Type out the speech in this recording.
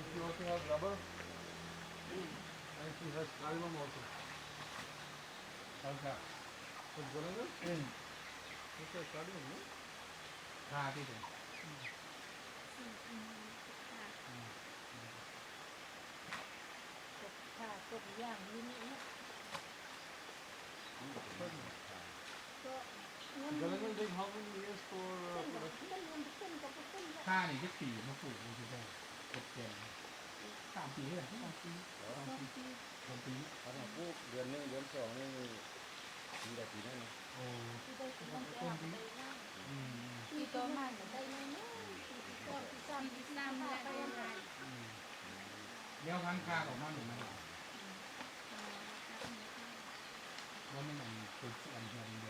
If you also have rubber, and she has cardamom also. हल्का। कुछ बोलेंगे? हम्म। It's a cardamom, no? हाँ, ठीक है। हम्म। ເຂົ້າຕົ້ມຢ່າງຢູ່ນີ້ເນາະ ກໍຍັງ Galangal take how many years for, uh, production? ຂ່ານີ້ຈັກປີມາປູກຢູ່ທີ່ໄດ້ເກັບກ່ຽວ? ສາມປີແລ້ວ ສອງປີ ສອງປີ ສອງປີ ຄັນເຮົາປູກເດືອນໜຶ່ງເດືອນສອງນີ້ ມັນໄດ້ປີໜຶ່ງ. ໂອ້ ອືມ ປີຕໍ່ມາກໍໄດ້ໜ້ອຍໜຶ່ງ ປີທີ່ສອງ ປີສາມ ປີສີ່ ໄດ້ຫຼາຍ. ອືມ ແລ້ວພັນຄາອອກມານີ້ມັນ ບໍ່ແມ່ນອັນ ອັນເທື່ອແດງໆ.